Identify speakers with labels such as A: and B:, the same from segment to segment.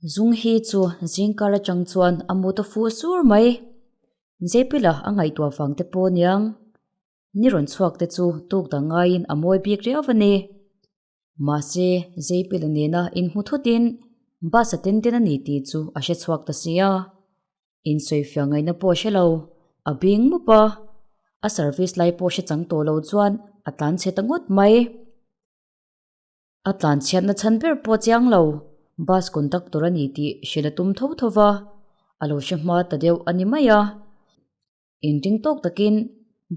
A: Zung hi chu zingkar atang chuan a mut a fuh sur mai. Zepila a ngaihtuah vang te pawh aniang. Ni rawn chhuak te chu tuk dang ngaiin a mawi bik riau a ni. Mahse, Zeipila nena inhmu thutin bus a ten ten a ni tih chu a hre chhuak ta si a. Insawifiah ngaihna pawh a hre lo, a bing mup a. A service lai pawh hre chang tawh lo chuan a tlan chhe ta ngawt mai. A tlan chhiatna chhan ber pawh chiang lo, bus conductor a ni tih hrilh a tum tho tho va, a lo hre hma ta deuh a ni mai a. Inring tawk takin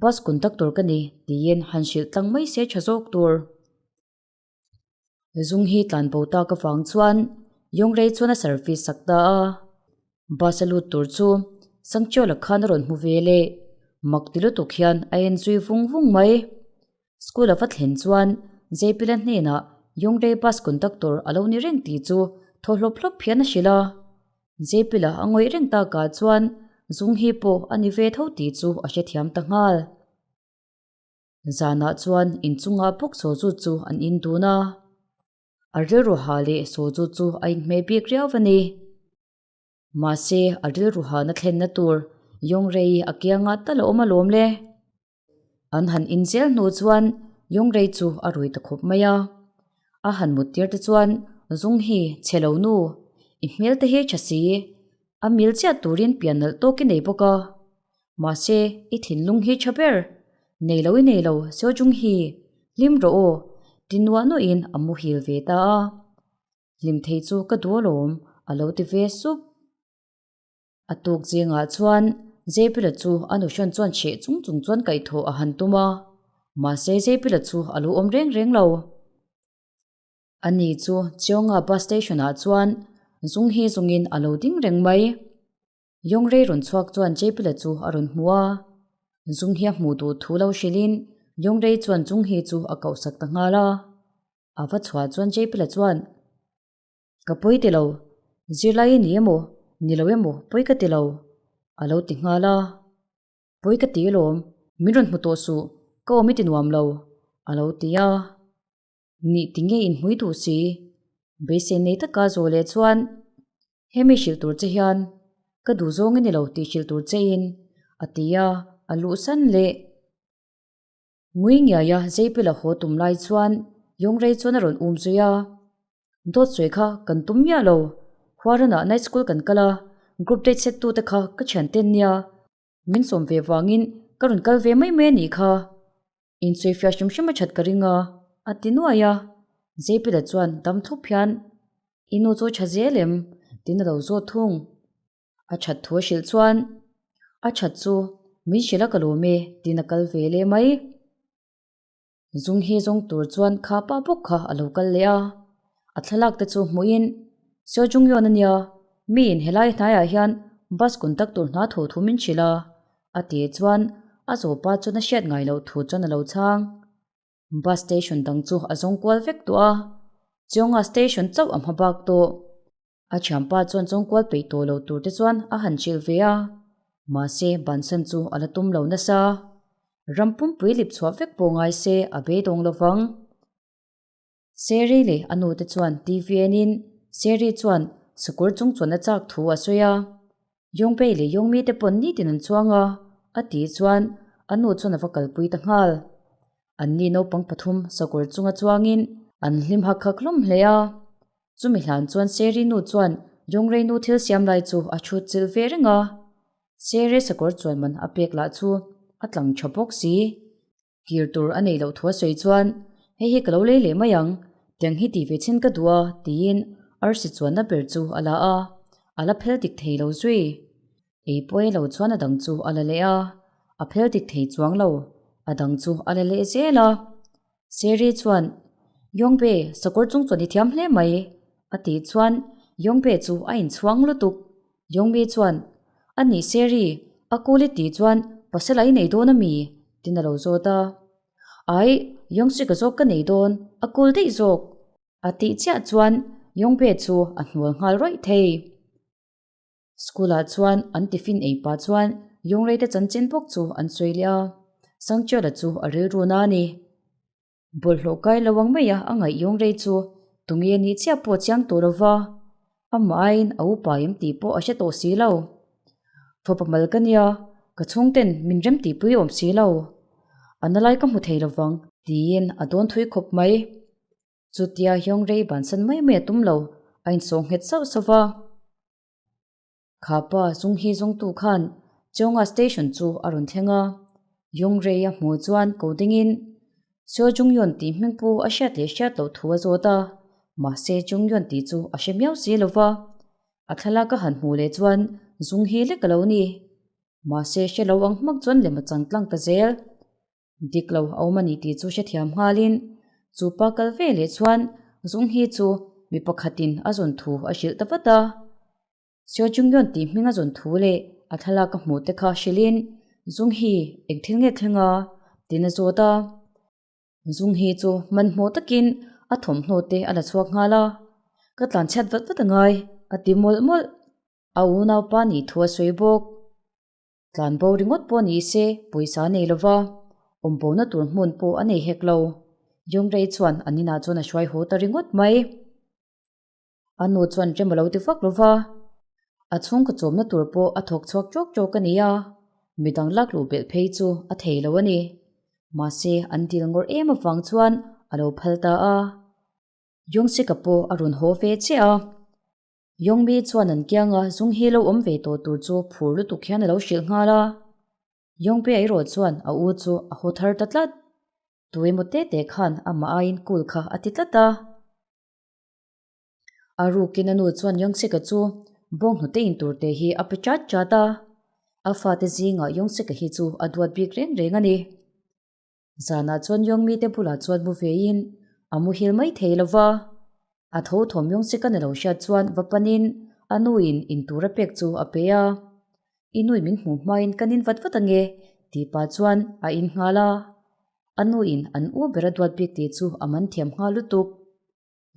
A: bus conductor ka ni tiin han hrilh tlang mai se tha zawk tur. Zung hi tlan bo tak avang chuan Yongrei chuan a service sak ta a. Bus a lut tur chu Sangchiola khan a rawn hmu ve leh mak ti lutuk hian a en zui vung vung mai. School a va thlen chuan Jaypila hnenah Yongrei bus conductor a lo ni reng tih chu thaw hlawp hlawp hian a hrilh a. Jaypila a ngawih reng takah chuan Zung hi pawh a ni ve tho tih chu a hrethiam ta nghal. Zanah chuan inchungah bawk soju chu an in dun a, a rilru ha leh soju chu a inhmeh bik riau a ni. Mahse, a rilru hana thlenna tur Yongrei a kiangah tal a awm alawm le. An han inzel hnu chuan Yongrei chu a rui ta khawp mai a. A han mut tir te chuan Zung hi chhe lo nu, i hmel te hi tha si, a mil chiah turin pian nalh tawk i nei bawk a. Mahse, i thinlung hi tha ber. Nei lo i nei lo, Seo Jung hi. Hlim rawh aw, ti nuah nuahin a muhil ve ta a. Hlim thei chu ka duh alawm, a lo ti ve sup. A tuk zingah chuan Zepila chu a nuhran chuan chheh chung chung chuan kaihthawh a han tum a, mahse Zepila chu a lo awm reng reng lo. Ani chu Cheonga bus station ah chuan zung hi zungin a lo ding reng mai. Yongrei rawn chhuak chuan Jepila chu a rawn hmu a, zung hi a hmuh duh thu lo hrilhin Yongrei chuan zung hi chu a kohsak ta nghal a. A va chhuah chuan Jepila chuan, Ka pawi ti lo, zirlai i ni emaw, ni lo emaw pawi ka ti lo, a lo ti nghal a. Pawi ka ti alawm, min rawn hmu tawh suh, ka awm i ti nuam lo, a lo ti a. Nih ti nge inhmui duh si? Beisei nei taka zawh leh chuan, Hemi hrilh tur che hian ka duh zawng i ni lo tih hrilh tur che in, a ti a, a luhsan leh. Ngui ngiaia Zeipila haw tum lai chuan Yongrei chuan a rawn um zui a, Dawt sawi kha kan tum miah lo, Huaranah night school kan kal a, group date set tute kha ka thian ten nia, min sawm ve vangin ka rawn kal ve mai mai a nih kha, insawi fiah hrim hrim a that ka ring a, a ti nuai a. Zeipila chuan dam thup hian, I nu chu tha zel em? tiin a lo zawt thung. A that thu a hrilh chuan, A that chu min hrilh a ka lawm e, tiin a kal ve leh mai. Zung hi zawng tur chuan kha pa bawk kha a lo kal leh a, a thlalak te chu hmuhin, Seo Jung Yeon a nia, miin helai hnaiah hian bus conductor hna tho thu min hrilh a, a ti chuan a zawpa chuan a hriat ngai loh thu chuan a lo chhang. Bus station dang chu a zawng kual vek tawh a, Cheonga station chauh a hma bak tawh. A thianpa chuan chawngkual peih tawh lo tur te chuan a han hrilh ve a, mahse bansan chu a la tum lo nasa. Ram pumpui lip chhuah vek pawh ngai se a beidawng lo vang. Seri leh a nu te chuan TV enin Seri chuan sakawr chung chuan a chak thu a sawi a, Yongbei leh Yongmi te pawn nitin an chuang a, a tih chuan a nu chuan a va kalpui ta nghal. Anni naupang pathum sakawr chunga chuangin an hlim hak hak hlawm hle a. Chumi hlan chuan Seri nu chuan Yongrei nu thil siam lai chu a chhut chilh ve reng a. Seri sakawr chuan man a pek lah chu a tlang tha bawk si. Kir tur a neih loh thu a sawi chuan, Hei hi ka lo lei leh mai ang, tiang hi tih ve chhin ka duh a, tiin arsi chuanna ber chu a la a, a la phel dik thei lo zui. Ei pawh lo chuan a dang chu a la leh a, a phel dik thei chuang lo, a dang chu a la leh zel a. Seri chuan, Yongbe, sakawr chung chuan i thiam hle mai, a tih chuan Yongbe chu a inchhuang lutuk. Yongbe chuan, A nih Seri, a kul i tih chuan pasal a i nei dawn a mi? tiin a lo zawt a. Ai, Yongsi ka zawk ka nei dawn, a kul daih zawk, a tih chiah chuan Yongbe chu a hnual nghal rawih thei. School ah chuan an tiffin ei pah chuan Yongrei te chanchin bawk chu an sawi leh a, Sangchiala chu a rilru na a ni. Bawlhhlawh kai lo ang mai a a ngaih Yongrei chu tunge a nih chiah pawh chiang tawh lo va. Amah aiin a upa em tih pawh a hre tawh si lo. Fapa mal ka nia, ka chhungten min rem tihpui awm si lo. A na lai ka hmu thei lovang tiin a dawn thui khawp mai. Chutia Hyung rei bansan mai mai a tum lo, a insawh nghet sauh sauh va. Kha pa Zung hi zawngtu khan Cheonga station chu a rawn thleng a, Yong Rei a hmuh chuan ko dingin Seo Jung Yeon tih hming pu a hriat leh hriat loh thu a zawt a, mahse Jung Yeon tih chu a hre miau si lo va, a thlalak a han hmuh leh chuan Zung hi lek a lo ni. Mahse hre lo ang hmak chuan lem a chang tlang ta zel. Dik lo a awm a ni tih chu hrethiam nghalin chu pa kal ve leh chuan Zung hi chu mi pakhatin a zawn thu a hrilh ta vat a. Seo Jungyeon tih hming a zawn thu leh a thlalak a hmuh te kha hrilhin Zung hi eng thil nge thleng a? tiin a zawt a. Zung hi chu hmanhmawh takin a thawmhnaw te a la chhuak nghal a, Ka tlanchhiat vat vat a ngai a ti mawlh mawlh. A unaupa nih thu a sawi bawk. Tlan bo ringawt pawh ni se pawisa a nei lova, awm bona tur hmun pawh a nei hek lo. Yongrei chuan an inah chuan a hruai haw ta ringawt mai. A nu chuan rem a lo ti vak lova, a chhungkaw chawmna tur pawh a thawk chhuak ṭawk ṭawk a ni a, midang lak luh belh phei chu a thei lo a ni. Mahse an dil ngawrh em avang chuan a lo phal ta a. Yongshika pawh a rawn haw ve chiah a. Yongmi chuan an kianga zung hi lo awm ve tawh tur chu phur lutuk hian a lo hrilh nghal a. Yongpia erawh chuan a u chu a haw thar ta tlat. Tu emaw te te khan amah aiin kul kha a ti tlat a. A rukin a nu chuan Yongsika chu bawnghnute in tur te hi a pe chat chat a. A fate zingah Yongsika hi chu a duat bik reng reng a ni. Zanah chuan Yongmi te bulah chuan mu vein a muhil mai thei lo va. A tho thawm Yongsika ni lo hriat chuan va panin a nuin in tur a pek chu a pe a. I nui min hmuh hmain kan in vat vat ange tih pah chuan a in nghal a. A nuin an u ber a duat bik tih chu a man thiam nghal lutuk.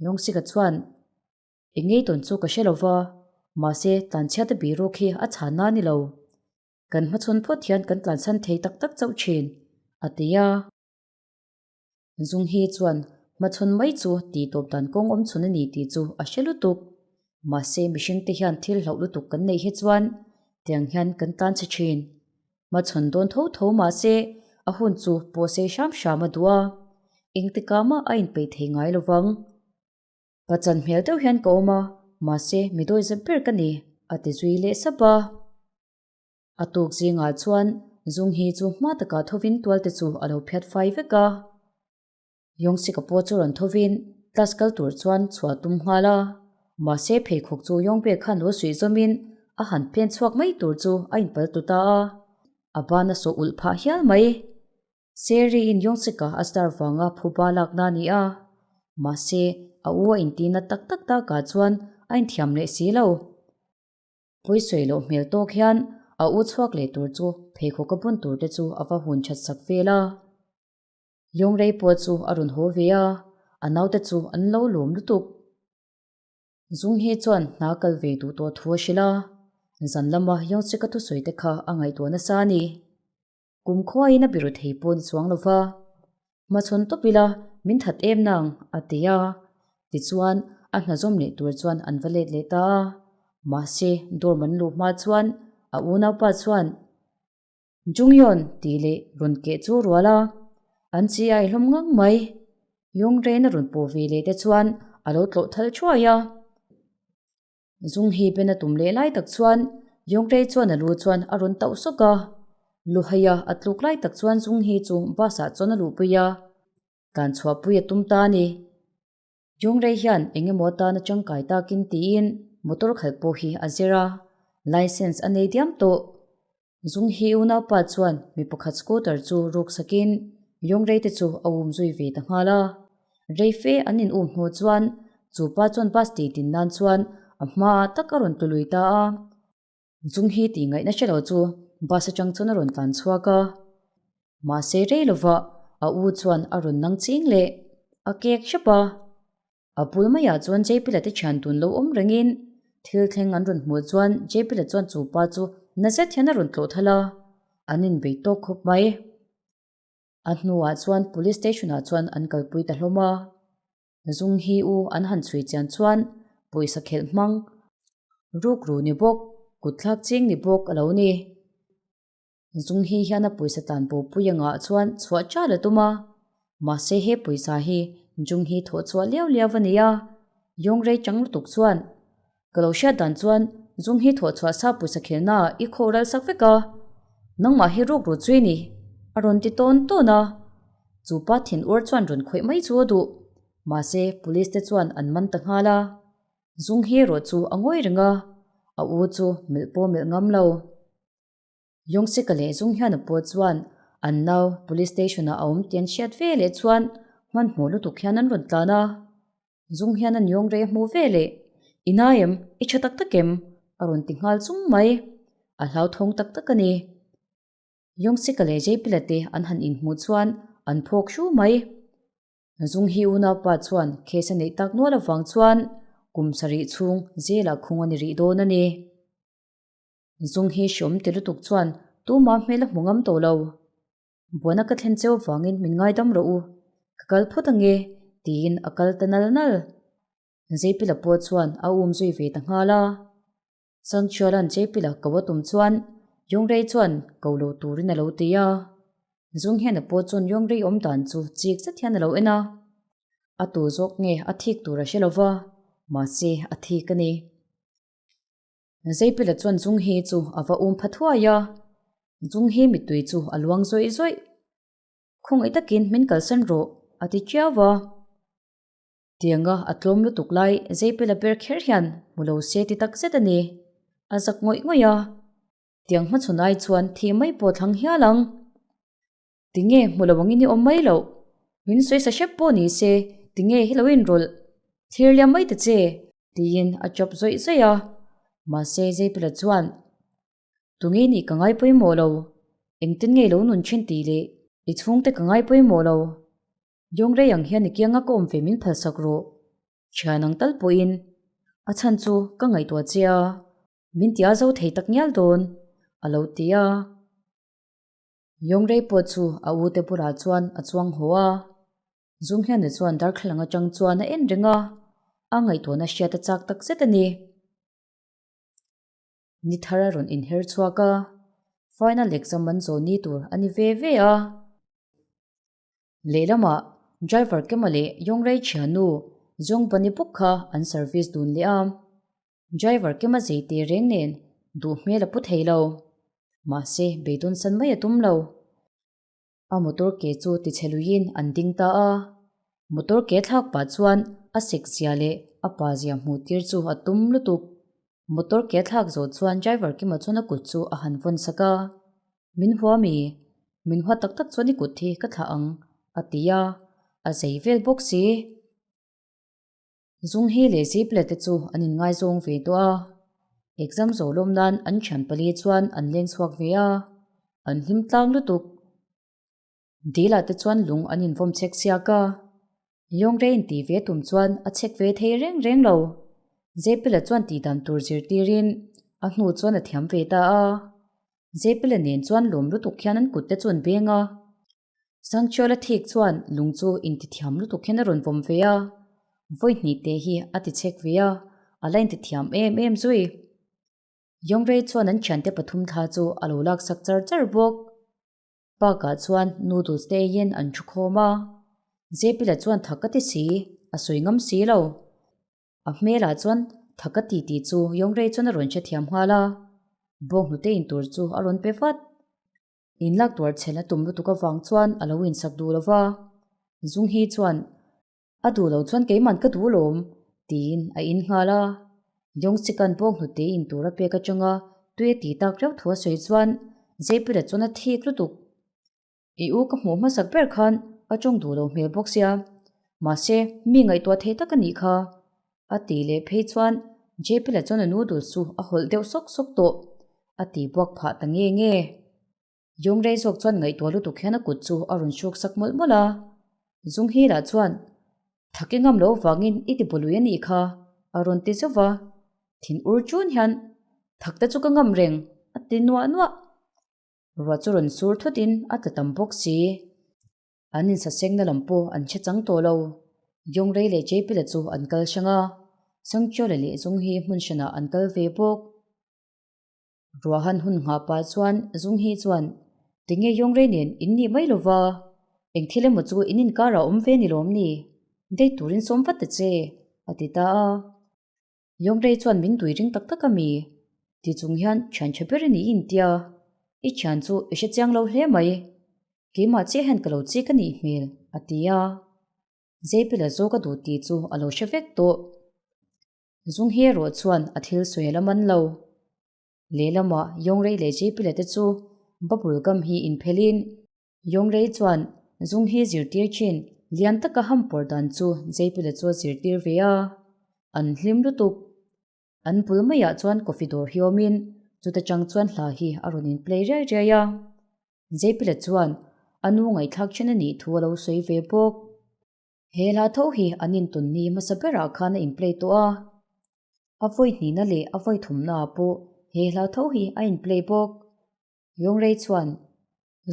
A: Lawngsika chuan, I ngei tawn chu ka hre lo va, mahse tlanchhiata biruak hi a chhanna a ni lo. Kan hmachhawn phawt hian kan tlanchhan thei tak tak chauh thin, a ti a. Zung hi chuan hmachhawn mai chu tih tawp dan kawng awm chhun a ni tih chu a hre lutuk. Mahse mihringte hian thil hlauh lutuk kan neih hi chuan tiang hian kan tlanchhe thin. Hmachhawn dawn tho tho mahse a hun chu pawh sei hram hram a duh a, engtikah mah a inpeih thei ngai lo vang. Pachan hmel deuh hian ka awm a, mahse mi dawi zep ber ka ni, a ti zui leh sap a. A tuk zingah chuan Zung hi chu hma takah thovin tualte chu a lo phiat fai vek a. Yongshika pawh chu rawn thovin class kal tur chuan chhuah tum nghal a, mahse pheikhawk chu Yongbe khan lo suih zawmin a han phen chhuak mai tur chu a inpal tu ta a, a ban a sawh ulh phah hial mai. Seri-in Yongshika a star vanga phuba lakna a ni a, mahse a u a intihna tak tak takah chuan a inthiam leh si lo. Pawisawi loh hmel tawk hian a u chhuak leh tur chu pheikhawk a bun tur te chu a va hun that sak vel a. Yongrei pawh chu a rawn haw ve a, a naute chu an lo lawm lutuk. Zung hi chuan hna kal ve duh tawh thu a hrilh a, zan lama Yongchika thusawi te kha a ngaihtuah nasa a ni. Kum khuaiin a biru thei pawh ni chuang lo va, hmachhawn tawp ila min that em nang a ti a, tichuan a hna zawm leh tur chuan an va let leh ta a, mahse dorm an luh hma chuan a unaupa chuan, Jungyeon tih leh rawn keh chu rual a, an chi a ihlawm ngang mai. Yongren a rawn pawh ve leh te chuan a lo tlawh thal thuai a. Zung hi ben a tum leh lai tak chuan Yongrei chuan a lu chuan a rawn tauh sawk a. Luhaia a tluk lai tak chuan Zung hi chu bus ah chuan a luhpui a, tlan chhuahpui a tum ta a ni. Jungrei hian eng emaw atana tangkai takin tiin motor khalh pawh hi a zir a, licence a nei diam tawh. Zung hi unaupa chuan mi pakhat scooter chu ruk sakin Jungrei te chu a um zui ve ta nghal a. Rei fe an in um hnu chuan chu pa chuan bus tih din nan chuan a hmaah tak a rawn tlu lui ta a. Zung hi tih ngaihna hre lo chu bus atang chuan a rawn tlan chhuak a. Mahse rei lova a u chuan a rawn nang ching leh a kek hrep a. A bul maiah chuan Jaypila te thian tun lo awm rengin thil thleng an rawn hmuh chuan Jaypila chuan chu pa chu na zet hian a rawn tlawh thal a, an inbei tawk khawp mai. A hnuah chuan police station ah chuan an kalpui ta hlawm a. Zung hi u an han chhui chian chuan pawisa khelh hmang. Rukru ni bawk, kutthlak ching ni bawk a lo ni. Zung hi hian a pawisa tlan bo pui angah chuan chhuah chal a tum a, mahse he pawisa hi Jung hi thawh chhuah liau liau a ni a, Yong rei chang lutuk chuan ka lo hriat dan chuan Jung hi thawh chhuah sa pawisa khelna ah i khaw ral sak vek a, nangmah hi ruk rut zui ni a rawn ti tawn tawn a, chu pa thin uar chuan rawn khawih mai chu a duh, mahse police te chuan an man ta nghal a. Zung hi erawh chu a ngawi reng a, a u chu melh pawh melh ngam lo. Yongshika leh Zung hian a pawh chuan an nau police station ah a awm tih an hriat ve leh chuan hmanhmawh lutuk hian an rawn tlan a. Zung hian an yawng rei a hmuh ve leh, I nai em? I tha tak tak em? a rawn ti nghal chung mai. A hlauthawng tak tak a ni. Yongshika leh Jaypila te an han inhmuh chuan an phawk hru mai. Zung hi unaupa chuan case a neih tak nual avang chuan kum sarih chhung jail ah khung a ni rih dawn a ni. Zung hi hreawm ti lutuk chuan tumah hmel a hmu ngam tawh lo. Buaina ka thlen cheu avangin min ngaidam rawh u, ka kal phawt ange tiin a kal ta nal nal. Zeipila pawh chuan a um zui ve ta nghal a. Sangchuala'n Jepila ko a tum chuan Yongrei chuan ko lo turin a lo ti a. Zung hian a pawh chuan Yongrei awm dan chu chik zet hian a lo en a. A tu zawk nge a thik tur a hre lo va, mahse a thik a ni. Zeipila chuan Zung hi chu a va um pha thuai a, Zung hi mittui chu a luang zawih zawih. Khawngaih takin min kalsan rawh, a ti chiau a. Tianga a tlawm lutuk lai Zeipela ber kher hian hmu lo se ti tak zet a ni. A zak ngawih ngawih a. Tiang hmachhawn ai chuan thih mai pawh thlang hial ang. Tinge hmu lo angin i awm mai loh. Min sawi sa hrep pawh ni se tinge hi lo inrawlh. Thlir liam mai ta che, tiin a chawp zawih zawih a. Mahse Zeipela chuan Tunge nih ka ngai pawimawh lo. Engtin nge lo nun thin tih leh i chhungte ka ngai pawimawh lo. Yawng rei ang hian i kianga ka awm ve min phalsak rawh. Thian ang tal pawhin a chhan chu ka ngaihtuah che a, min tia zo thei tak ngial dawn, a lo ti a. Yawng rei pawh chu a u te bulah chuan a chuang haw a. Zung hian chuan darthlalang atang chuan a en reng a, a ngaihtuahna hriat a chak tak zet a ni. Ni thar a rawn inher chhuak a, final exam an zawn ni tur a ni ve ve a. Lehlamah driver Kema leh Yongrei thiannu Zhongbani bawk kha an service dun leh a. Driver Kema zei te reng nen duh hmel a pu thei lo. Mahse beidawn san mai a tum lo. A motor ke chu tichhe luiin an ding ta a. Motor ke thlak pah chuan a sek zia leh a pa zia hmuh tir chu a tum lutuk. Motor ke thlak zawh chuan driver Kima chuan a kut chu a han vawn sak a. Min hua mi? Min hua tak tak chuan i kut hi ka thlah ang, a ti a, a zei vel bawk si. Zung hi leh Ziple te chu an inngaizawng ve tawh a, exam zawh lawm nan an thian pali chuan an leng chhuak ve a, an hlim tlang lutuk. Dila te chuan lung an invawm chhek chhiak a, Yongrei inti ve tum chuan a chhek ve thei reng reng lo. Zepila chuan tihdan tur zirtirin a hnu chuan a thiam ve ta a. Zepila nen chuan lawm lutuk hian an kut te chu an beng a. Sangchiola thik chuan lung chu intithiam lutuk hian a rawn vawm ve a, vawi hnih te hi a ti chhek ve a, a la intithiam em em zui. Yongrei chuan an thiante pathum thla chu a lo laksak char char bawk. Park ah chuan noodles te eiin an thu khawm a, Zepila chuan tha ka ti si, a sawi ngam si lo. A hmelah chuan tha ka ti tih chu Yongrei chuan a rawn hrethiam nghal a, bawnghnute in tur chu a rawn pe vat. In lak tuar chhel a tum lutuk avang chuan a lo insak duh lo va, Zunghi chuan A duh lo chuan keiman ka duh lawm, tiin a in nghal a. Yongchikan bawnghnute in tur a pek atanga tui a ti tak reuh thu a sawi chuan Zeipila chuan a thik lutuk. I u ka hmuh hmasak ber khan a tawng duh lo hmel bawk sia, mahse mi ngaihtuah thei tak a nih kha. A tih leh phei chuan Jepila chuan a noodles chu a hawlh deuh sawk sawk tawh, a ti buak phah ta nge nge. Jung rei zawk chuan ngaihtuah lutuk hian a kut chu a rawn hruk sak mawlh mawlh a. Jung Hee lah chuan, Thak i ngam lo vangin i ti bawlui a nih kha, a rawn ti zauh va. Thin ur chun hian, Thak te chu ka ngam reng, a ti nuah nuah. Ruah chu rawn sur thutin a tla tam bawk si. An insasengna lam pawh an hre chang tawh lo. Yongrei leh Jepila chu an kal hrang a. Sangchiawla leh Zung hi hmun hranah an kal ve bawk. Ruahan hun nghah pah chuan Zung hi chuan, Tinge Yongrei nen in nih mai lova, eng thil emaw chu in inkarah awm ve ni lawm ni? Date turin sawm vat ta che, a ti ta a. Yongrei chuan min tui ring tak tak a mi? Ti chung hian thian tha ber a ni in tia, i thian chu i hre chiang lo hle mai, keimah chiah hian ka lo chik a nih hmel, a ti a. Zeipila zawk a duh tih chu a lo hre vek tawh. Zung hi erawh chuan a thil sawi a la man lo. Lehlamah Yongrei leh Jpila te chu bubble gum hi inphelhin Yongrei chuan Zung hi zirtir thin lian taka ham pawr dan chu Jpila chu a zirtir ve a, an hlim lutuk. An bul maiah chuan coffee dawr hi awmin chuta chang chuan hla hi a rawn in play riai riai a. Jpila chuan a nu ngaihthlak then a nih thu a lo sawi ve bawk. He hla tho hi an intawn ni hmasa berah khan a inplay tawh a, a vawi hnihna leh a vawi thumnaah pawh he hla tho hi a inplay bawk. Yongrei chuan,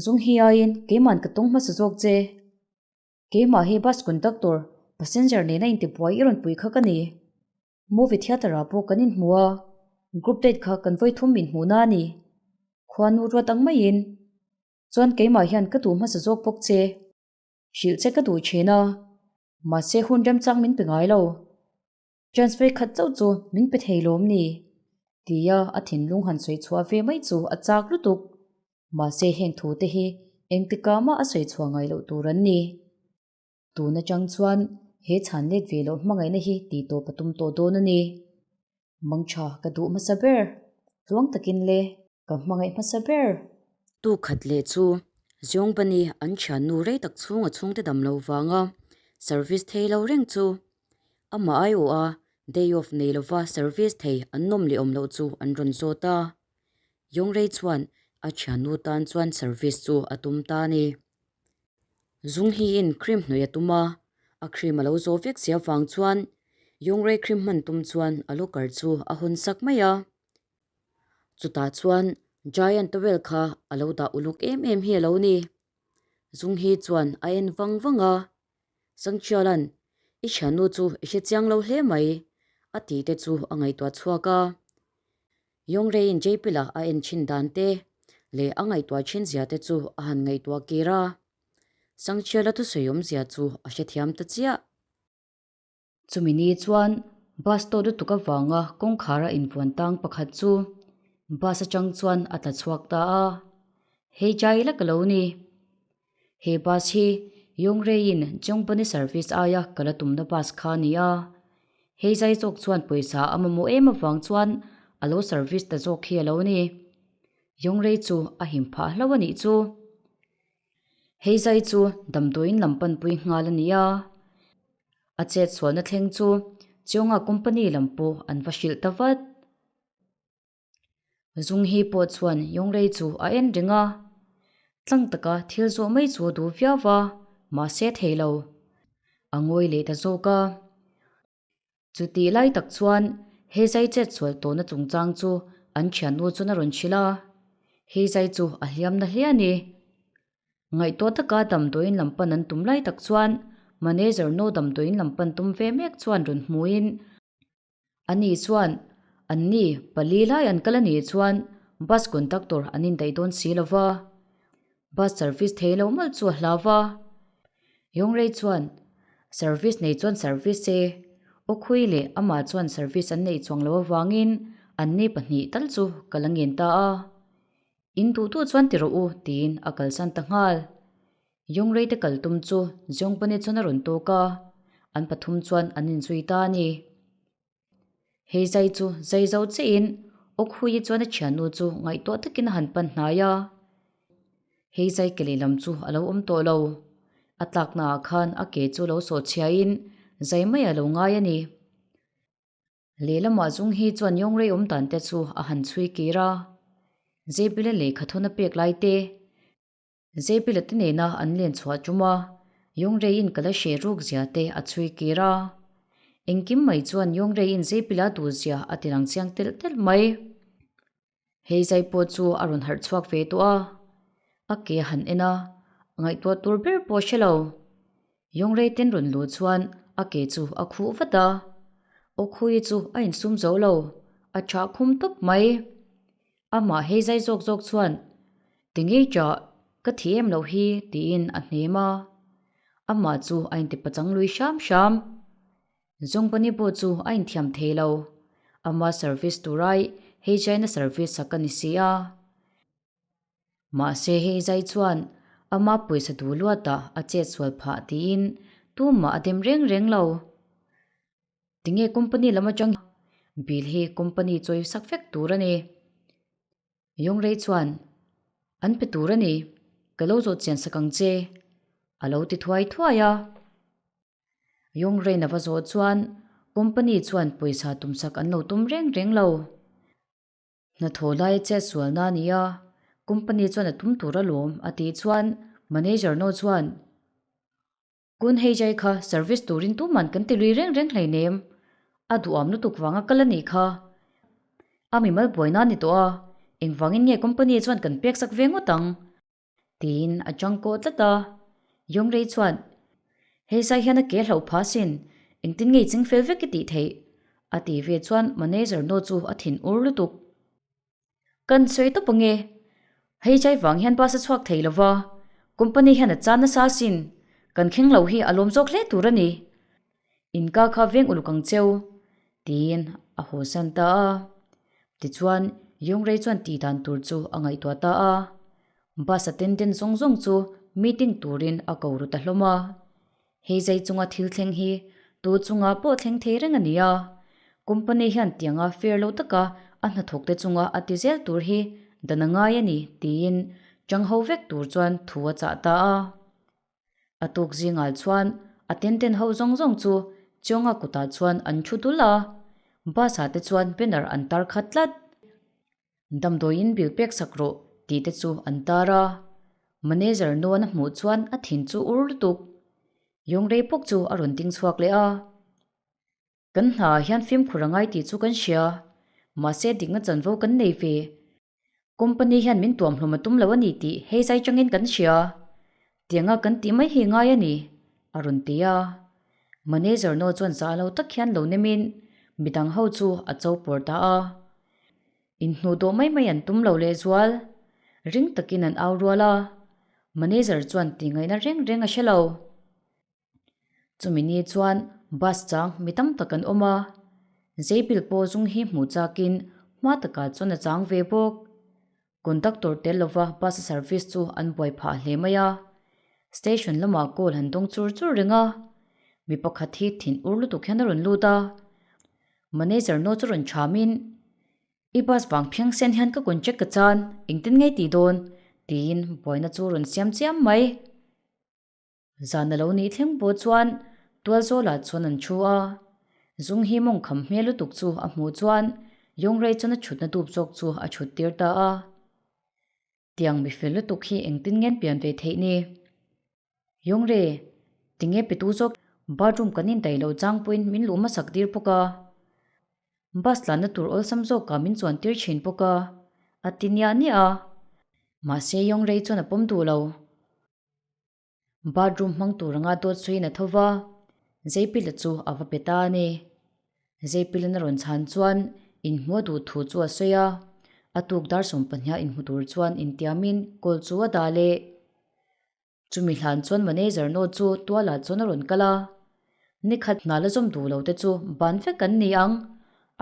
A: Zung hi aiin keiman ka tawng hmasa zawk che. Keimah hi bus conductor, passenger nena intibuai i rawn pui kha ka ni. Movie theatre ah pawh kan inhmu a, group date kha kan vawi thum inhmuhna a ni. Khuanu ruat ang maiin. Chuan keimah hian ka duh hmasa zawk bawk che. Hrilh che ka duh thin a, mahse hun remchang min pe ngai lo. Chance vei khat chauh chu min pe thei lawm ni? Tia a thinlung han sawi chhuah ve mai chu a chak lutuk. Mahse heng thu te hi engtikah mah a sawi chhuah ngai loh tur an ni. Tun atang chuan he chhan let ve loh hmangaihna hi tih tawp a tum tawh dawn a ni. Mangtha ka duh hmasa ber. Tluang takin le ka hmangaih hmasa ber.
B: Tu khat leh chu Ziawngpani an thiannu rei tak chhunga chhungte dam lo vanga service thei lo reng chu amah aiawh a day off nei lova service thei an nawm leh awm loh chu an rawn zawt a. Yawngrei chuan a thiannu tan chuan service chu a tum ta a ni. Zung hiin cream hnawih a tum a, a cream a lo zawh vek sia vang chuan Yongrei cream hman tum chuan a locker chu a hawn sak mai a. Chutah chuan giant towel kha a lo dah uluk em em hi a lo ni. Zung hi chuan a en vang vang a, Sangchiala'n i thiannu chu i hre chiang lo hle mai a tih te chu a ngaihtuah chhuak a. Yongreiin Jaypila a en thin dan te leh a ngaihtuah thin zia te chu a han ngaihtuah kir a. Sangchiala thusawi awmzia chu a hrethiam ta chiah.
A: Chumi ni chuan bus tawt lutuk avanga kawngkhar a invuan tang pakhat chu bus atang chuan a tla chhuak ta a, Hei jai la ka lo ni. He bus hi Yongrei-in Chongbani service aia kal a tumna bus kha a ni a. Hei zai zawk chuan pawisa a mamawh em avang chuan a lo service ta zawk hi a lo ni. Yongrei chu a him phah hlauh a nih chu. Hei zai chu damdawiin lam panpui nghal a ni a. A chet sualna thleng chu Chonga company lam pawh an va hrilh ta vat. Zung hi pawh chuan Yongrei chu a en reng a, tlang taka thil zawh mai chu a duh viau va, mahse thei lo. A ngawi leh ta zawk a. Chutih lai tak chuan he zai chet sual tawhna chungchang chu an thiannu chuan a rawn hrilh a, he zai chu a hliam na hle a ni. Ngaihtuah taka damdawiin lam pan an tum lai tak chuan manager no damdawiin lam pan tum ve mek chuan rawn hmuin, Ani chuan, Anni, pali lai an kal a nih chuan bus conductor an indaih dawn si lo va, bus service thei lo mawlh chu a hlau va. Yongrei chuan, Service nei chuan service e, Awkhui leh amah chuan service an neih chuang lo avangin anni pahnih tal chu ka la ngen ta a. In duh duh chuan ti rawh u, tiin a kalsan ta nghal. Yongrei te kal tum chu Jongpani chuan a rawn tawk a, an pathum chuan an inzui ta a ni. Hei zai chu zai zo chiahin Awkhuii chuan a thiannu chu ngaihtuah takin a han pan hnai a. Hei zai ke lehlam chu a lo awm tawh lo. A tlaknaah khan a ke chu lo sawhchhiain zai mai a lo ngai a ni. Lehlamah zung hi chuan Yongrei awm dan te chu a han chhui kir a. Zebile lehkha thawn a pek lai te, Zebila te nena an len chhuah tum a, Yongreiin ka la hreh ruk zia te a chhui kir a. Engkim mai chuan Yongreiin Zebila duh zia a ti lang chiang telh telh mai. Hei zai pawh chu a rawn harh chhuak ve tawh a, a ke a han en a, ngaihtuah tur ber pawh a hre lo. Yongrei ten rawn luh chuan a ke chu a khuh vat a. Awkhui chu a insum zo lo, a chah khum tawp mai. Amah hei zai zawk zawk chuan, Ti ngei chah, ka thi em loh hi, tiin a hnem a. Amah chu a inti pachang lui hram hram. Zawngpani pawh chu a inthiam thei lo. Ama service turai hei China service sak a ni si a. Mahse hei zai chuan ama pawisa duh luatah a chet sual phah tiin tumah a dem reng reng lo. Tinge company lam atang bill hi company chawi sak vek tur a ni. Yongrei chuan an pe tur a ni, ka lo zawh chian sak ang che a lo ti thuai thuai a. Yongrei-na va zawh chuan company chuan pawisa tumsak an lo tum reng reng lo. Hnathawh laia chet sualna a ni a, company chuan a tum tur alawm a tih chuan manager no chuan Kun hei jai kha service turin tuman kan ti lui reng reng hleinem, a duham lutuk vanga kal a nih kha. A mimal buaina a ni tawh a, engvangin nge company chuan kan pek sak ve ngawt ang? Tiin a chang kawh tlat a. Yongrei chuan, Hei zai hian a ke hlauh phah sin, engtin nge i ching fel vek i tih theih? A ti ve chuan manager nu chu a thin ur lutuk. Kan sawi tawp ange, hei zai vang hian bus a chhuak thei lo va, company hian a chan nasa asin, kan thleng lo hi a lawm zawk hle tur a ni. Inka kha veng uluk ang cheu, tiin a haw san ta a. Tichuan, Yongrei chuan tih dan tur chu a ngaihtuah ta a. Bus attendant zawng zawng chu meeting turin a ko ru ta hlawm a. Hei zai chunga thil thleng hi tu chunga pawh thleng thei reng a ni a. Company hian tianga fair lo taka a hnathawkte chunga a ti zel tur hi dan a ngai a ni, tiin chang ho vek tur chuan thu a chah ta a. A tuk zingah chuan a tenten ho zawng zawng chu Chawnga kutah chuan an thu dul a, bus ah te chuan banner an tar khat tlat. Damdawiin bill pek sak rawh tih te chu an tar a, manager nuan a hmuh chuan a thin chu ur lutuk. Yongrei pawk chu a rawn ding chhuak leh a. Kan hna ah hian fimkhur a ngai tih chu kan hria, mahse dikna chanvo kan nei ve. Company hian min tuamhlawm a tum lo a ni tih hei zai changin kan hria. Tianga kan tih mai hi ngai a ni, a rawn ti a. Manager no chuan zah lo tak hian lo nemin midang ho chu a cho pawr ta a. Inhnuh dawh mai mai an tum lo lehzual. Ring takin an au rual a. Manager chuan tih ngaihna reng reng a hre lo. Chumi ni chuan bus chang mi tam tak an awm a, Zeibil pawh zung hi hmuh chakin hma takah chuan a chang ve bawk. Conductor tel lova bus service chu an buai phah hle mai a, station lamah call han dawng chur chur reng a, mi pakhat hi thin ur lutuk hian a rawn lut a, manager no chu rawn chhamin, I bus vang phiang sen hian ka contract ka chan, engtin ngei tih dawn? tiin buaina chu rawn siam chiam mai. Zan a lo nih thleng pawh chuan tualzawlah chuan an thu a, zung hi mawng kham hmel lutuk chu a hmuh chuan Yongrei chuan a thutna dup zawk chu a thut tir ta a. Tiang mi fel lutuk hi engtin ngen pian ve theih ni? Yongrei, tinge petu zawk bathroom kan indaih loh chang pawhin min luh hmasak tir bawk a. Bus tlanna tur awlsam zawkah min chuan tir thin bawk a, a ti niah niah a. Mahse Yongrei chuan a pawm duh lo. Bathroom hmang tur anga dawt sawiin a tho va, Zeipila chu a va pe ta a ni. Zeipilan a rawn chhan chuan inhmuh a duh thu chu a sawi a, a tuk dar sawmpahniha inhmu tur chuan intiamin call chu a dah leh. Chumi hlan chuan manager note chu tualah chuan a rawn kal a, Nikhat hna la zawm duh lo te chu ban vek an ni ang,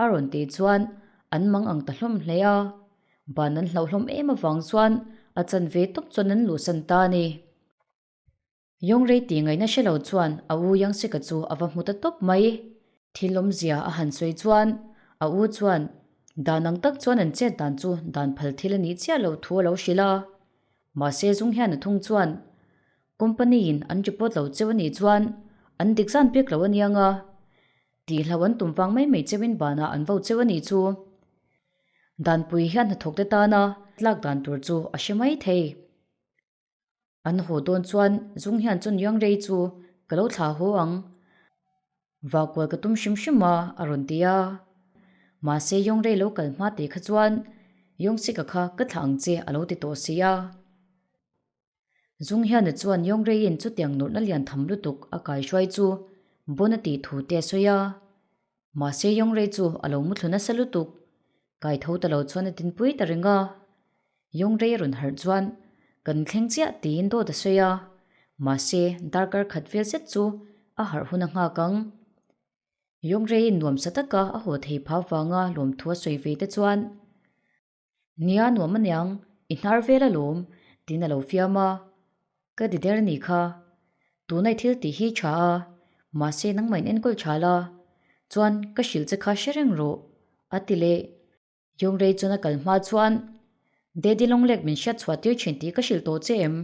A: a rawn tih chuan an mang ang ta hlawm hle a. Ban an hlauh hlawm em avang chuan a chan ve tawp chuan an luhsan ta a ni. Yongrei tih ngaihna hre lo chuan a u Yangsika chu a va hmu ta tawp mai. Thil awmzia a han sawi chuan a u chuan dan ang tak chuan an chet dan chu dan phal thil a nih chiah loh thu a lo hrilh a. Mahse zung hian a thung chuan Company in an report lo cheu a nih chuan an dik zan pek lo a nia nga, tihloh an tum vang mai mai cheuin banah an vo cheu a nih chu. Danpui hian hnathawk te tana tlak dan tur chu a hre mai thei. An haw dawn chuan zung hian chuan Yangrei chu ka lo thlah haw ang. Vakual ka tum hrim hrim a, a rawn ti a. Mahse Yongrei lo kal hma tih kha chuan Yongsika kha ka thlah ang che a lo ti tawh si a. Zung hian a chuan Yongreiin chutiang nawrhna lian tham lutuk a kaihruai chu bon a tih thu te a sawi a. Mahse Yongrei chu a lo muthlu nasa lutuk. Kai tho ta lo chuan a dinpui ta reng a. Yongrei a rawn harh chuan kan thleng chiah tiin dawt a sawi a. Mahse darkar khat vel zet chu a harh hun a nghak ang. Yongreiin nuamsa taka a haw thei phah vanga lawmthu a sawi ve te chuan Nia nuam aniang, i hnar vel alawm, tiin a lo fiam a. Ka ti der anih kha. Tuna i thil tih hi tha a, mahse nangmah in enkawl tha la, chuan ka hrilh che kha hre reng rawh, a ti leh. Yongrei chuan a kal hma chuan, Daddy Longlek min hriat chhuah tir thin tih ka hrilh tawh che em?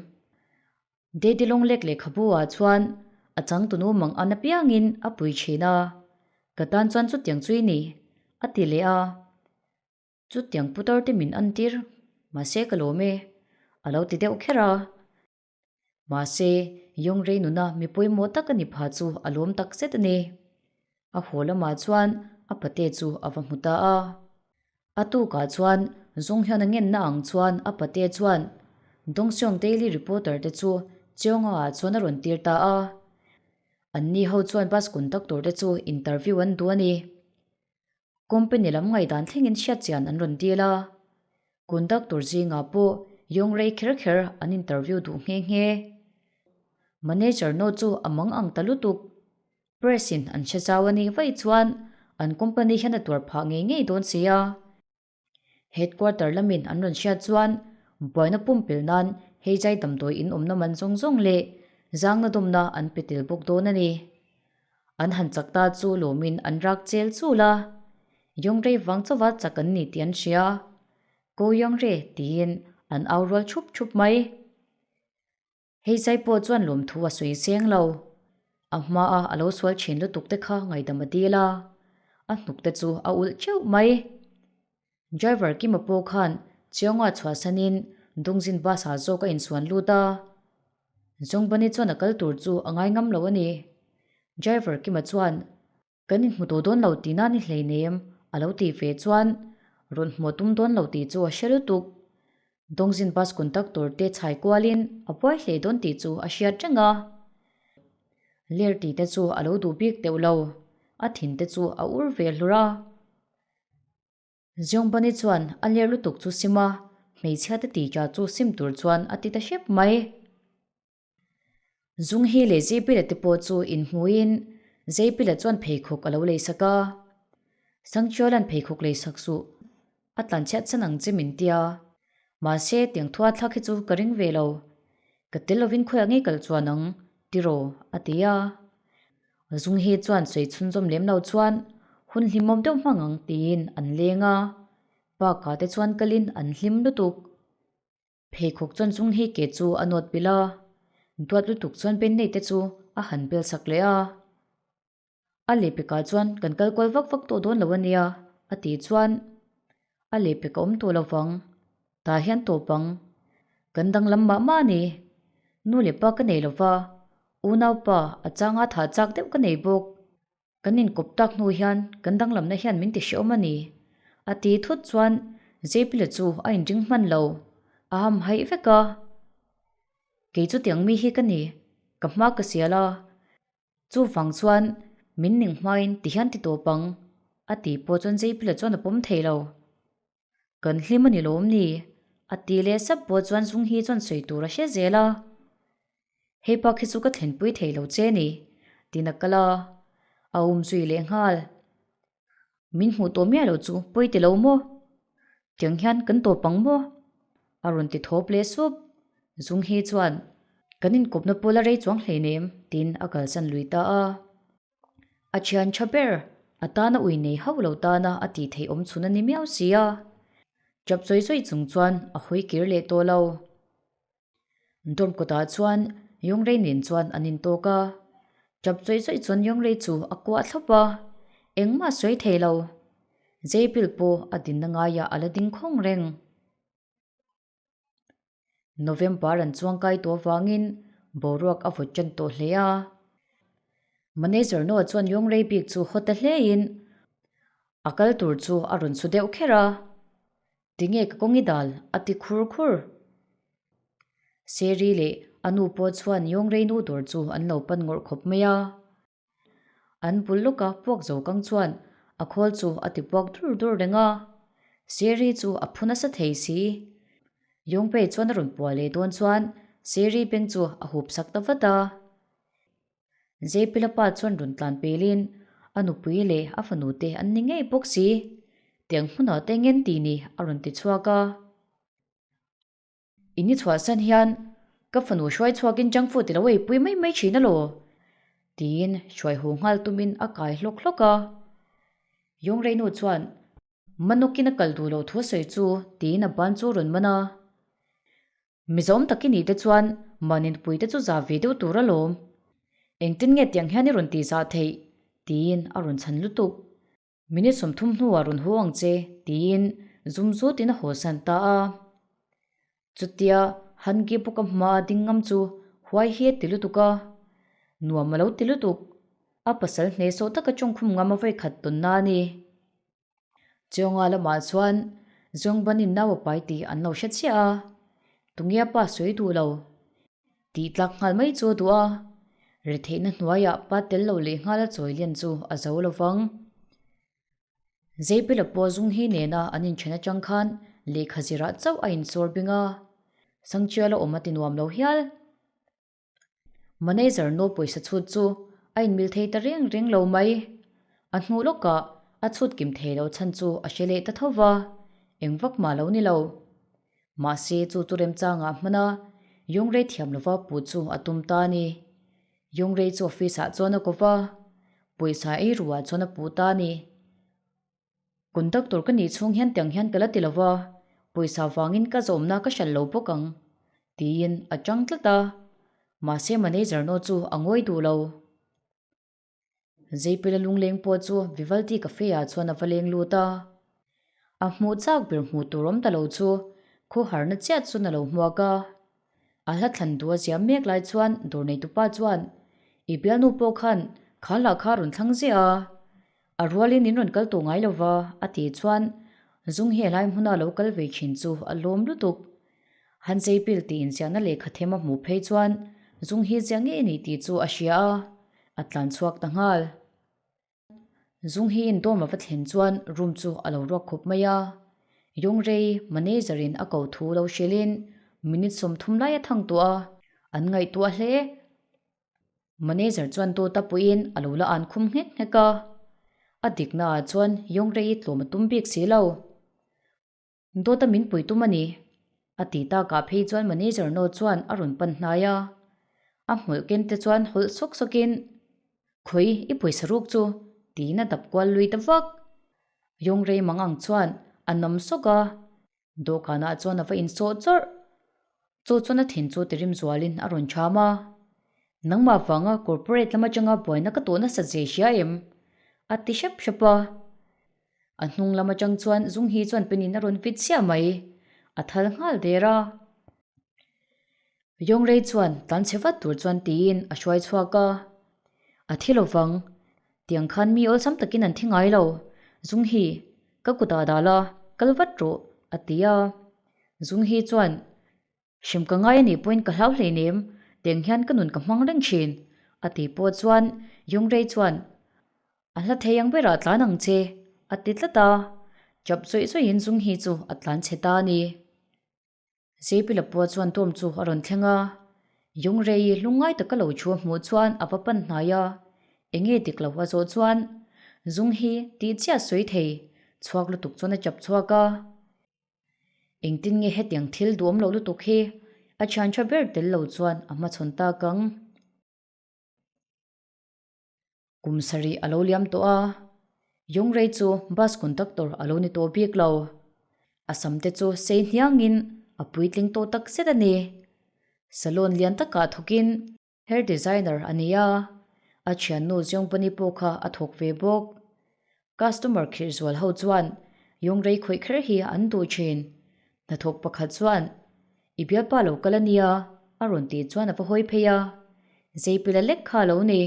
A: Daddy Longlek lehkhabu ah chuan a changtunu mang an apiangin a pui thin a, ka tan chuan chutiang chu i ni, a ti leh a. Chutiang putar te min an tir, mahse ka lawm e, a lo ti deuh kher a. Mahse, Yongrei nuna mi pawimawh tak a ni pha chu a lawm tak zet a ni. A haw lamah chuan a pate chu a va hmu ta a. A tukah chuan Zung hian a ngenna ang chuan a pate chuan Dongseong Daily Reporter te chu Cheonga ah chuan a rawn tir ta a. Anni ho chuan bus conductor te chu interview an duh a ni. Company lam ngaihdan thlengin hriatchian an rawn dil a, conductor zingah pawh Yong rei kher kher an interview duh nghe nghe. Manager note chu a mang ang ta lutuk. Press in an hre zau a nih vaih chuan an company hian a tuar phah ngei ngei dawn si a. Headquarter lamin an rawn hriat chuan buaina pumpelh nan hei zai damdawi in awmna man zawng zawng leh zangna dawmna an pe tel bawk dawn a ni. An han chak ta chu lawmin an rak chel chul a, Yongrei vang chauva chak an ni tih an hria. Ko Yongre tiin an au rual chhup chhup mai. Hei zai pawh chuan lawmthu a sawi seng lo. A hmaa a lo sual thin lutuk te kha ngaidam a dil a, a hnuk te chu a ulh teuh mai. Driver Kima pawh khan Chiawnga chhuahsanin Dungzin bus ah zawk a insuan lut a. Zawngbani chuan a kal tur chu a ngai ngam lo a ni. Driver Kima chuan Kan inhmu tawh dawn lo tih nan i hleinem a lo tih ve chuan rawn hmuh tum dawn lo tih chu a hre lutuk. Dawngzin bus conductor te chhai kualin a buai hle dawn tih chu a hriat reng a. Ler tih te chu a lo duh bik deuh lo, a thin te chu a ur ve hlur a. Ziangbani chuan a ler lutuk chu sim a, hmeichhia te tih cha chu sim tur chuan a ti ta hrep mai. Zunghi leh Zeipila te pawh chu inhmuin Zeipila chuan pheikhawk a lo leisak a. Sangchuala'n pheikhawk leisak suh a tlanchhiat chan ang che min tia. Mahse, tiang thua thlak hi chu ka ring ve lo. Ka tel lovin khawiah ngei kal chuan ang, tiraw? a ti a. Zunghi chuan sawi chhunzawm lem lo chuan hun hlimawm deuh hmang ang tiin an leng a. Park-ah te chuan kalin an hlim lutuk. Pheikhawk chuan chung hi ke chu a nawt bilh a, duat lutuk chuan Benney te chu a han bel sak leh a. A lehpekah chuan kan kal kual vak vak tawh dawn lo a nia a tih chuan a lehpek a awm tawh lo vang, tah hian tawp ang. Kan danglam mah mah a ni. Nu leh pa ka nei lo va, unaupa a changa thah chak deuh ka nei bawk. Kan inkawp tak hnu hian kan danglamna hian min ti hreawm a ni, a ti thut chuan Zeipila chu a inring hman lo, a ham haih vek a. Kei chu tiang mi hi ka ni, ka hma ka sial a, chuvang chuan min ning hmain ti hian ti tawp ang, a ti pawh chuan Zeipila chuan a pawm thei lo. Kan hlim a ni lawm ni? A ti leh sap pawh chuan Zunghi chuan sawi tur a hre zel a. Hei pak hi chu ka thlenpui thei lo che ni, tiin a kal a, a um zui leh nghal. Min hmuh tawh miah lo chu pawi ti lo maw? Tiang hian kan tawp ang maw? A rawn ti thawp leh sup. Zunghi chuan, Kan inkawpna pawl a rei chuang hleinem, tiin a kalsan lui ta a. A thian tha ber, a tana ui nei hauh lo tana a tih theih awm chhun a ni miau si a. Chap chawi chawi chung chuan a hawi kir leh tawh lo. Dorm kawtah chuan Yongrei nen chuan an intawk a. Chap chawi chawi chuan Yongrei chu a kuah thlawp a, engmah a sawi thei lo. Zeipil pawh a dinna ngaiah a la ding khawng reng. November an chuangkai tawh avangin boruak a vawt tan tawh hle a. Manager Noah chuan Yongrei bik chu haw ta hlein a kal tur chu a rawn su deuh kher a. Tinge ka kawng i dal? a ti khur khur. Seri leh a nu pawh chuan Yongrei nu dawr chu an lo pan ngawrh khawp mai a. An bul lawka puak zo kang chuan A khawl chu a ti puak dur dur reng a. Seri chu a phu nasa thei si. Yongpei chuan a rawn puah leh dawn chuan Seri beng chu a hup sak ta vat a. Zeipila pa chuan rawn tlan pelin a nupui leh a fanu te an ni ngei bawk si. Tiang hmunah te ngen ti ni a rawn ti chhuak a. In i chhuahsan hian ka fanu hruai chhuakin junk food i lo eipui mai mai thin alaw? tiin hruai haw nghal tumin a kai hlawk hlawk a. Yongrei nu chuan Manawkin a kal duh loh thu a sawi chu tiin a ban chu a rawn man a. Mizawm tak i nih te chuan mahni nupui te chu zah ve deuh tur alawm. Engtin nge tiang hian i rawn tih zah theih? tiin a rawn chhan lutuk. Minute 30 hnuah rawn haw ang che, tiin zum zutin a hawsan ta a. Chutia Hangi bawka hmaa ding ngam chu huai hi a ti lutuk a, nuam a lo ti lutuk. A pasal hnehsawh taka tawngkhum ngam a vawikhat tawnna a ni. Chiawnga lamah chuan Zawngbanin nau a pai tih an lo hre chiah a, tunge a pa sawi duh lo. Tih tlak nghal mai chu a duh a, retheihna hnuaiah pa tel lo leh nghal a chawi lian chu a zo lo vang. Zeipila pawh zung hi nena an inthen atang khan lehkha zirah chauh a insawr bing a, Sangchiala awm a ti nuam lo hial. Manager no pawisa chhut chu a inmil thei ta reng reng lo mai. A hnu lawkah a chhut kim thei lo chhan chu a hre leh ta tho va, eng vak mah lo ni lo. Mahse chu chu remchangah hmana Yongrei thiam lova pu chu a tum ta a ni. Yongrei chu office ah chuan a ko va, pawisa ei ruah chuan a puh ta a ni. Conductor ka nih chhung hian tiang hian ka la ti lova, pawisa vangin ka zawmna ka hralh lo bawk ang, tiin a chang tlat a. Mahse manager no chu a ngawi duh lo. Zeipela lungleng pawh chu Vivaldi Cafe ah chuan a va leng lut a. A hmuh chak ber hmuh tur awm ta lo chu khawharna chiah chuan a lo hmuak a. A hla thlan duh a ziam mek lai chuan dawr neitupa chuan, I bialnu pawh khan kha hlah kha a rawn thlang ziah a, a rualin in rawn kal tawh ngai lo va, a tih chuan zung hi helai hmuna lo kal ve thin chu a lawm lutuk. Han zeipil tih inziahna lehkha them a hmuh phei chuan zung hi ziah ngei a ni tih chu a hria a, a tlan chhuak ta nghal. Zung hi indawm a va thlen chuan room chu a lo ruak khup mai a. Yongrei manager in a ko thu lo hrilhin minute 30 lai a thang tawh a, an ngaihtuah hle. Manager chuan dawt a puiin a lo la an khum nghek nghek a. A dikna ah chuan Yongrei tlawm a tum bik si lo. Dawt a min pui tum a ni, a ti takah phei chuan manager no chuan a rawn pan hnai a. A hmawlh ken te chuan hawlh sawk sawkin, Khawi, i pawisa ruk chu, tiin a dap kual lui ta vak. Yawng rei mang ang chuan a nam sawk a, dawhkanah chuan a va insawh chawrh. Chu chuan a thin chu tirim zualin a rawn cham a, Nangmah vanga corporate lam atanga buaina ka tawh nasa zia hria em? a ti hrep hrep a. A hnung lam atang chuan zung hi chuan penin a rawn vit chiah mai, a thal nghal der a. Yongrei chuan tlan chhe vat tur chuan tiin a hruai chhuak a, A thi lovang, tiang khan mi awlsam takin an thi ngai lo, zung hi ka kutah dah la, kal vat rawh, a ti a. Zung hi chuan, Hrem ka ngai a nih pawhin ka hlau hleinem, tiang hian ka nun ka hmang reng thin, a ti pawh chuan Yongrei chuan, A hla thei ang berah tlan ang che, a ti tlat a. Chap zawih zawihin Zung hi chu a tlan chhe ta a ni. Zeipila pawh chuan dorm chu a rawn thleng a, Yongrei lungngai taka lo thu a hmuh chuan a va pan hnai a, enge dik lo a zawh chuan Zung hi tih chiah sawi thei, chhuak lutuk chuan a chap chhuak a. Engtin nge hetiang thil duhawm loh lutuk hi a thian tha ber tel lo chuan a hmachhawn tak ang? Kum sarih a lo liam tawh a, Yongrei chu bus conductor a lo ni tawh bik lo. A sam te chu sei hniangin a puitling tawh tak zet a ni. Salon lian takah thawkin Hair designer a ni a, a thiannu Jeongbani pawh kha a thawk ve bawk. Customer khirh zual ho chuan Yongrei khawih kher hi an duh thin. Hnathawk pakhat chuan, I bialpa lo kal a nia, a rawn tih chuan a va hawi phei a. Zeipila lek kha a lo ni.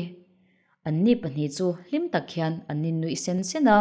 A: Anni pahnih chu hlim tak hian an innuih sen sen a.